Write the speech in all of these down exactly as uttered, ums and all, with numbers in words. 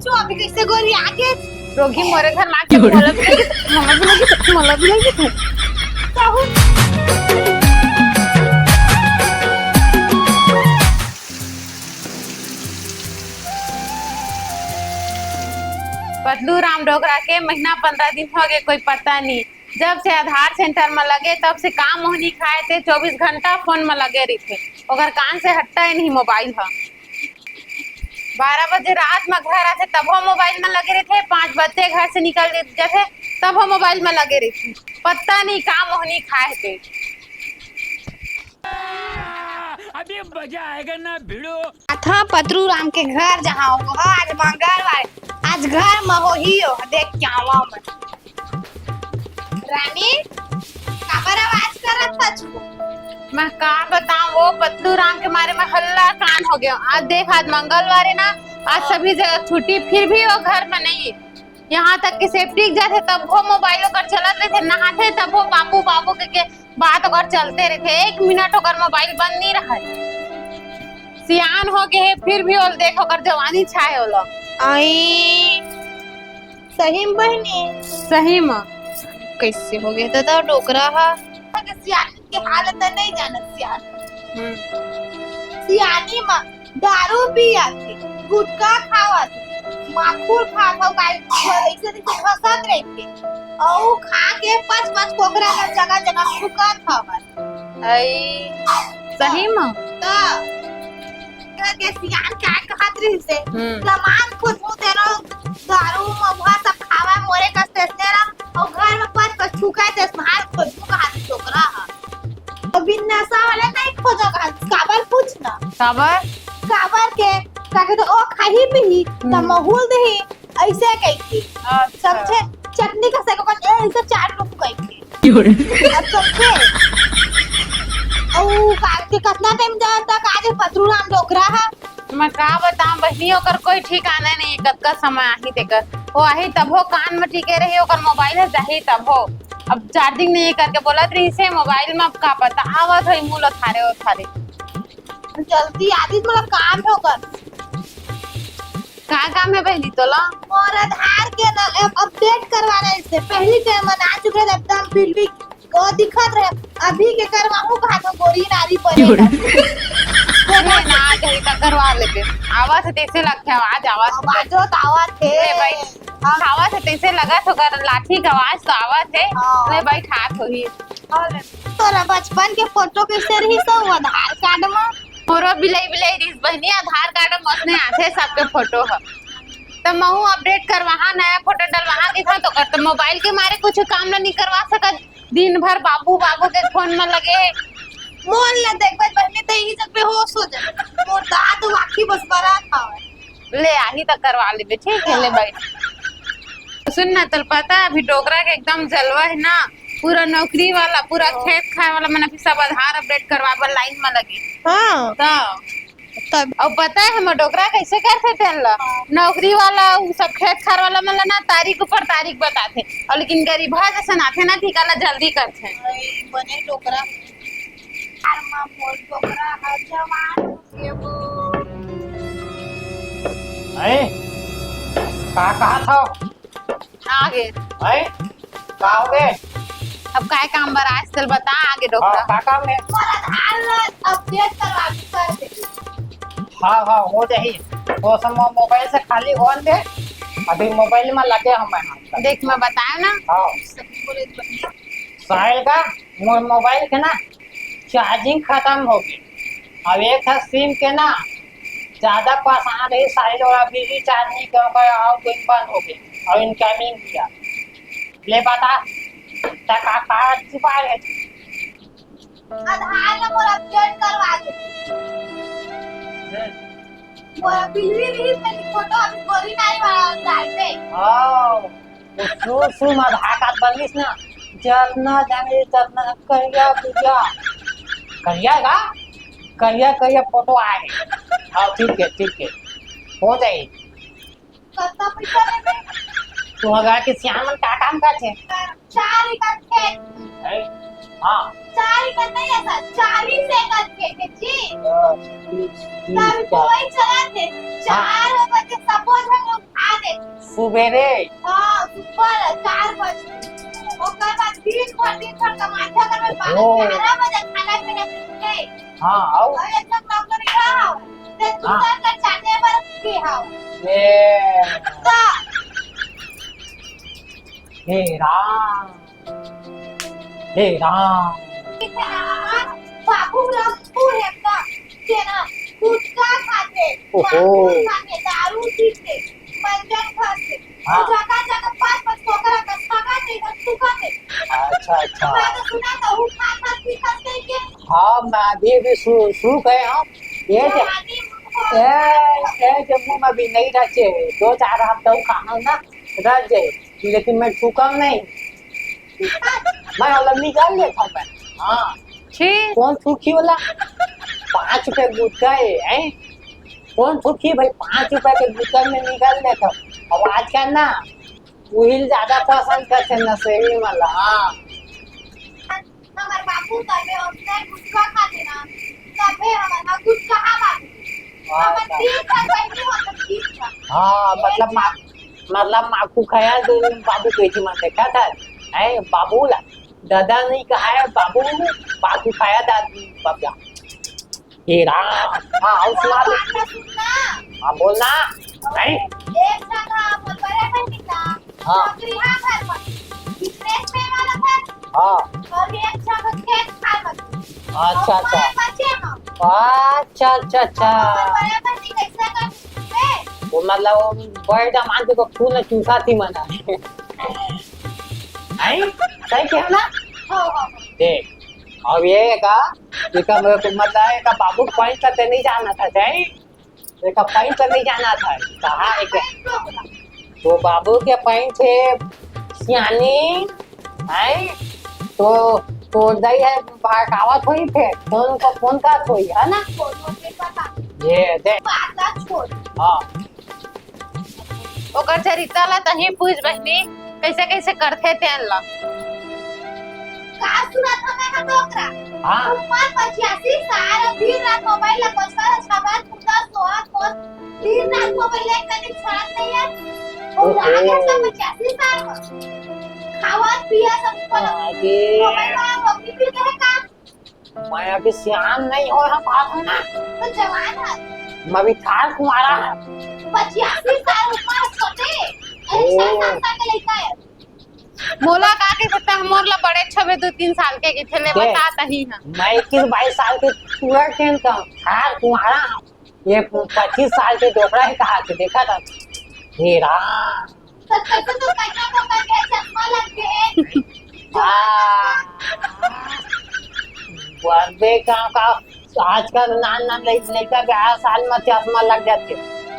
चो, अभी कइसे गोरिया के रोगी मोरे घर मा के मोला भी लगी, मोला भी लगी, मोला भी लगी। कहूँ पतलू राम डोकरा के महीना पंद्रह दिन हो गए, कोई पता नहीं। जब से आधार सेंटर में लगे, तब से काम मोहनी खाए ते चौबीस घंटा फोन में लगे रहिथे। ओकर कान से हटता ही नहीं मोबाइल ह। बारह बजे रात में घर आथे, तभो मोबाइल में लगे रहिथे। पाँच बजे घर से निकल दे-, जाथे, तभो मोबाइल में लगे रहिथे। पता नहीं का मोहनी खाए ते। अभी मजा आएगा ना भिड़ो। अथा पतरू राम के घर जहाँ हो, आज मंगलवार, आज घर में हो ही हो, देख के आवा मैं। रानी, काबर आवाज करत हस? मैं का बताऊं, वो पतलू राम के मारे मैं हल्ला कान हो गया। आज देख, आज मंगलवार है ना, आज हाँ। सभी जगह छुट्टी, फिर भी वो घर में नहीं है। यहाँ तक कि सेप्टिक जाथे तब वो मोबाइल ओकर चलत रहिथे, नहाथे तब वो बाबू बाबू के, के बात ओकर चलते रहिथे, एक मिनट ओकर मोबाइल बंद नहीं रहे। सियान हो गए है, फिर भी ओल देख ओकर जवानी छाए ओला। आई सही में बहिनी। सही में। कैसे हो गए दादा डोकरा हा? के सियान के हालत नहीं जानत सियान। हम्म। सियानी में दारू पियाथे, गुटखा खावत, माखुर खात हो, काय ऐसे ऐसे घसत रहिथे। अउ खा के पच पच कोकरा का जगह जगह थूकत हवत। आई, सही में? त घर के सियान का कहत रहिसे, हम्म। सामान खुशबू तेरो दारू महुआ सब खावा मोरे कस तेसने ला, अउ घर में पच पच थूका तेस महान खुशबू कहा छोकरा हा। अभी नशा वाला नहीं खोजो कहा, काबर पूछ ना? काबर? काबर के, का कहते, ओ खाही पीही, त हम्म। महुल देही, ऐसे कही थी। अच्छा। समझे? चटनी का से को ए, ऐसे चार लोग कही थी। अब समझे? ओ, काल के कितना टाइम जान तक आज पतरू राम डोकरा है? मैं का बताऊं बहिनी, ओकर कोई ठिकाना नहीं, कतका समय आही तेकर। वो आही तभो कान में टिके रही, ओकर मोबाइल है जाही तभो। अब चार्जिंग नहीं करके बोलत रहिसे मोबाइल में, अब का पता आवत होई मुंह ल थारे ओ थारे। जल्दी आदित, मोला काम है ओकर। का काम है बहिनी तोला? मोर आधार के ना एप अपडेट करवाना है, इससे पहली के मना चुके थे, एकदम बिल्ली को दिखत रहे, अभी के करवाहूं कहा तो गोरी नारी बनेगा। अरे ना, कहीं का करवा लेते। आवाज है तैसे लगते, आवाज, आवाज है। आवाजो तो आवाज है। ले भाई, हाँ। आवाज है तैसे लगा तो कर, लाठी का आवाज तो आवाज है। हाँ। ले भाई, ठाक होही। तोरा बचपन के फोटो कैसे रही सब आधार कार्ड में? मोरो बिलाई बिलाई रिस बहिनी, आधार कार्ड में मसने आथे सबके फोटो ह। त महू अपडेट करवाहा, नया फोटो डलवाहा कहिथंव तो कर, त मोबाइल के मारे कुछ काम ल नहीं करवा सकत। दिन भर बाबू बाबू के फोन में लगे। मोर ल देखबे बहिनी त इही जग बेहोश हो जाए। मोर दांत वाकी बस बरा था। ले आही त करवा लेबे, ठीक है, ले बैठ। सुन ना, तोला पता है अभी डोकरा के एकदम जलवा है ना, पूरा नौकरी वाला, पूरा खेत खाए वाला मन अभी सब आधार अपडेट करवा बर लाइन में लगे। हाँ। तो तब अउ पता है हमर डोकरा कैसे करथे तेन ला? नौकरी वाला उ सब खेत खार वाला मन ला ना तारीख ऊपर तारीख बताथे, अउ लेकिन गरीबहा जैसन आथे ना, ठीक ला जल्दी करथे। अरे, बने डोकरा। यार, माँ, मोर डोकरा ह जवान हो गे वो। हैं? का कहा था? आगे। हैं? का हो गे? अब काय काम बर आए हस तेला बता, आगे डोकरा। हाँ, का काम है? मोर आधार ला अपडेट करवा के कर दे। हाँ, हाँ, हो जाही। तो सब मो-, मोबाइल से खाली होन दे। अभी मोबाइल में लगे हंव मैं। देख, मैं बताया ना। हाँ। सही बोले तो। साहिल का मोर मोबाइल के ना चार्जिंग खतम हो गे। अब एक ठा सिम के ना ज्यादा परेशान रही, साहिल वाला बिजली चार्ज नहीं कर पाया, अउ दिन बंद हो गे, अउ इनकमिंग दिया। ले बता, त का, का उपाय है? आधार ला मोर अपडेट करवा दे। हम्म। मोर बिजली रही, मेरी फोटो अभी गोरी नाई वाला ड्राइव पे। हाँ। वो शुरू, शुरू में आधार कार्ड बनलिस ना, जतना जाने जतना करिया बुझा। करिया का? करिया, करिया फोटो आए। हाँ, ठीक है, ठीक है। हो जाए। कतना पैसा लेबे? तुँहर घर के सियान मन का काम करथे? चार एकड़ खेत। हैं? हाँ। चार एकड़ नहीं है सर, चालीस एकड़ खेत है जी। हाँ, बीस, बीस तभी का। कोई चलाथे। हाँ। चार बजे सबो झन लोग हाथ सुबेरे? हाँ, सुबह चार बजे। ओकर बाद दिन भर, दिन भर कमाथे, ओकर बाद बारह, ओहो। ग्यारह बजे खाना पीना मिलथे। हाँ, अउ? अउ एक ठन नौकरी हव, ते हाँ। दूसर कर चाटे बर के हव। ए। त हे राम, हे राम। बाबू रामपुर हे का? तेना गुटखा खाथे, ओहो। माखुर खाथे, दारू पीथे, मंजन खाथे। हाँ। जगह जगह पर पर छोकरा का छागा दे, का थूका दे। अच्छा, अच्छा। मैं तो सुना तो हूँ, खा खा पी खा के के। हाँ, मैं अभी, अभी सु-, सुन गए हम। ये जे, जवानी में ए, ए, जे मुंह में भी नहीं रचे, दो चार हफ्ता खाना ना रह जाए, लेकिन मैं थूकम नहीं। मैं ओला निकाल लेथव मैं। हाँ। छी। कौन थूकी ओला? पाँच रुपए गुटखा हे, हैं? कौन थूकी भाई, पाँच रुपए के गुटखा में निकाल लेथव। अब आजकल ना, उहिल ज्यादा पसंद करथे नशेड़ी वाला। हाँ। हमर बाबू तबे ओतने गुटखा खाथे ना, तबे हमन ह गुटखा खा बाबू। वाह, हमन वाह। तीन ठन बहिनी होथन, तीन ठन। हाँ, मतलब मा-, मतलब माखू खाया तो बाबू कइसे मन देखा था, हैं, बाबू ला, दादा नहीं कहा है, बाबू, माखू खाया दादी, बाबा। हे राम, हाँ, अउ सुना दे। बात तो सुन ना। हाँ, बोल ना। नहीं। एक जगह मोर बड़े बहिनी का हाँ। नौकरी हा घर पर, बिजनेस में वाला घर। हाँ। अउ एक जगह खेत खार पर। अच्छा, अउ अच्छा। मैं बचे हूँ। अच्छा, अच्छा, अच्छा। मोर बड़े बहिनी कैसे कर सकते? वो मतलब वो बड़े दामाद के खून चूसा थी मना। नहीं? सही कहा ना? हाँ, हाँ, हाँ। देख, अब ये का, ये का मेरे को मतलब है, का बाबू point तक नहीं जाना था, जाए? ये का point तक नहीं जाना था, कहा एक, तो बाबू के point थे, सियानी, है? तो, तो दई है, बाहर कावत होई थे, फोन को फोन का होई, है ना? ये दे। हाँ। ओकर चरित्र ला तहीं पूछ बहिनी, कइसे कइसे करथे तेन ला। का सुनत हवं मैं हा डोकरा? हाँ। उमर पचासी साल, दिन रात मोबाइल ला कोचकर छाबत, कुत्ता सोहत कोच, दिन रात मोबाइल ले कभी छोड़त नहीं है। वो ओहो। रात है सब पचासी साल में। खावत पिया सब पर आगे। मोबाइल ला रोकी भी दे का? मैं अभी सियान नहीं होय हंव, बात है ना। तो जवान है। मैं अभी थार कुंवारा है। पचासी साल उम्र छोटे, ओ। एक साल सात साल के लइका है। मोला का के पता, मोर ला बड़े छवे दो तीन साल के किथे ले दे। बता तही है। मैं इक्कीस बाईस साल के पूरा टेन का थार कुंवारा है। ये पच्चीस साल के डोकरा है कहा के देखा था। हे राम। तो कैसे तो पैसा को करके चश्मा लग गए। हाँ। बड़े गांव का आजकल नान नान लइ-, लइका के हर साल में चश्मा लग जाथे।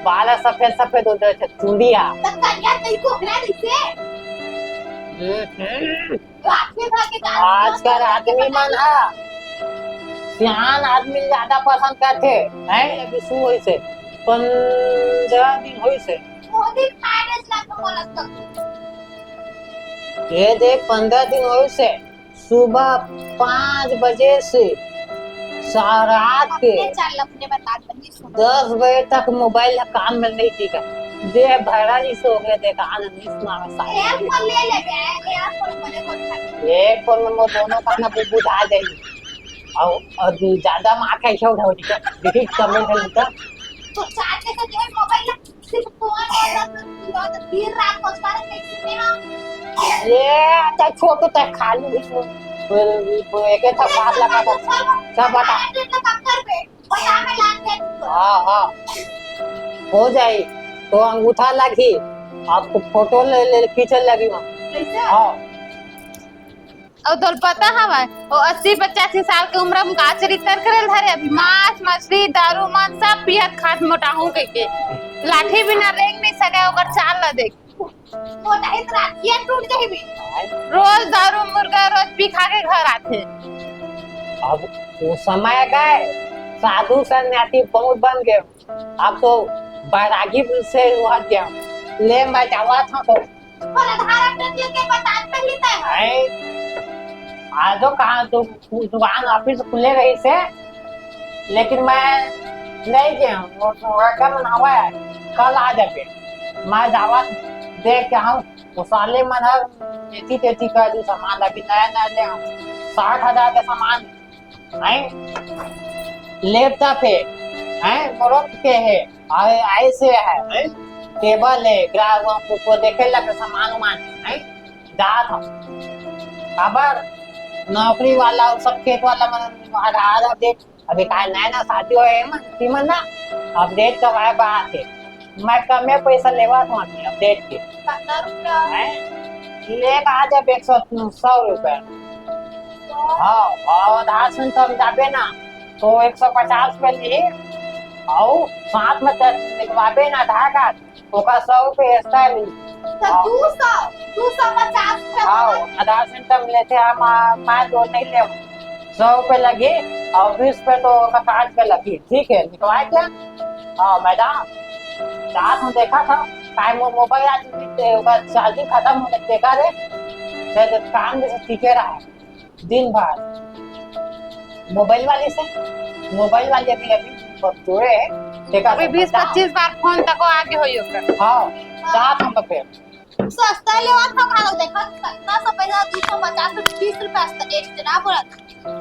बाल सफेद सफेद हो जाथे, चुंदिया। तो करिया तई को हरा दिसे। हम्म, हम्म। आजकल आदमी मन ह सियान आदमी ज्यादा पसंद करथे, हैं? अभी शुरू होइस हे, पंद्रह दिन होइस हे। ये देख, पंद्रह दिन होइस हे, सुबह पाँच बजे से सा-, रात के दस बजे तक मोबाइल ह कान में नहीं टिका। दे भरा जी सो गए, देख, आनंद नहीं सुनावे साले। एक फोन ले ले बे, एक फोन बोले बोल। एक फोन में मोर दोनों कान अब बुझा जाई। अउ, अउ ज्यादा मार खाई छो ढौरी का। देखी कमेंट है उनका। तो चार के तो दे मोबाइल, सिर्फ फोन और दस दिन रात को सारे कैसे में हम। ये अच्छा छोटू तक खा लू इसमें। वो, वो एक एक बात लगा था। सब बता। हाँ, हाँ। हो जाई। तो अंगूठा लगी, आपको फोटो ले, ले, खींचे लगी वहाँ। कैसे? हाँ। अउ तोल पता हवय, वो अस्सी पचासी साल के उम्र में का चरित्र करे ल धरे, अभी मांस, मछली, दारू, मन सब पियत खात मोटाहूं कहिके। लाठी बिना रेंग नहीं सके, ओकर चाल ल देख। मोटा ही तो राखिया टूट गई भी। रोज दारू मुर्गा रोज पी खा के घर आथे। अब वो समय गए, साधु सन्यासी बहुत बन गए। अब तो बैरागी से हुआ क्या? ले मैं जावा था तो। पर आधार अपडेट लेके बता पहले तय है। आज तो कहाँ तो दुकान ऑफिस खुले रही से, लेकिन मैं नहीं गया हूँ। वो तो वर्कर मन आवा है, कल आ जाते। मैं जावा देख के हम, वो साले मन ह एती तेती कर दी सामान ला, कि नया नया ले हम साठ हजार के सामान है, लैपटॉप है, है मोरोट के है, और ऐसे है, है टेबल है, ग्राहक को, को देखे लगे सामान उमान है, जात हम। काबर नौकरी वाला और सब खेत वाला मन आधा आधा देख, अभी काय नया नया शादी होए है मन, तीमन ना अपडेट करवाए बात है। मैं कमे पैसा लेवा था अपने अपडेट के। कितना रुपया? हैं? लेके आ जब एक सौ, सौ रुपया। हाँ, और आधार सेंटर जाबे ना, तो एक सौ पचास रुपया ली, और साथ में ते निकलवाबे ना आधार कार्ड, ओकर सौ रुपया एक्स्ट्रा ली। तो हाँ। दू सौ, दू सौ पचास रुपया हाँ, बोला। आधार सेंटर में लेते हैं हम, आ, मैं दो नहीं ले, सौ रुपया लगी और बीस रुपया तो ओकर कार्ड पे लगी, ठीक है, निकलवाए क्या? हाँ, मैडम, रात में देखा था, टाइम वो मोबाइल आज भी ते-, ओकर चार्जिंग खत्म होने देखा रे, फिर काम जैसे टीके रहा है, दिन भर मोबाइल वाले से, मोबाइल वाले भी अभी जुड़े हैं, देखा अभी था, बीस बताओ। पच्चीस बार फोन तक आगे होई ओकर। हाँ, जात हम पे। सस्ता लेवा था, खा लो, देखा, सस्ता से पहले दू सौ पचास से बीस रुपया सस्ता, एक्स्ट्रा बोला था।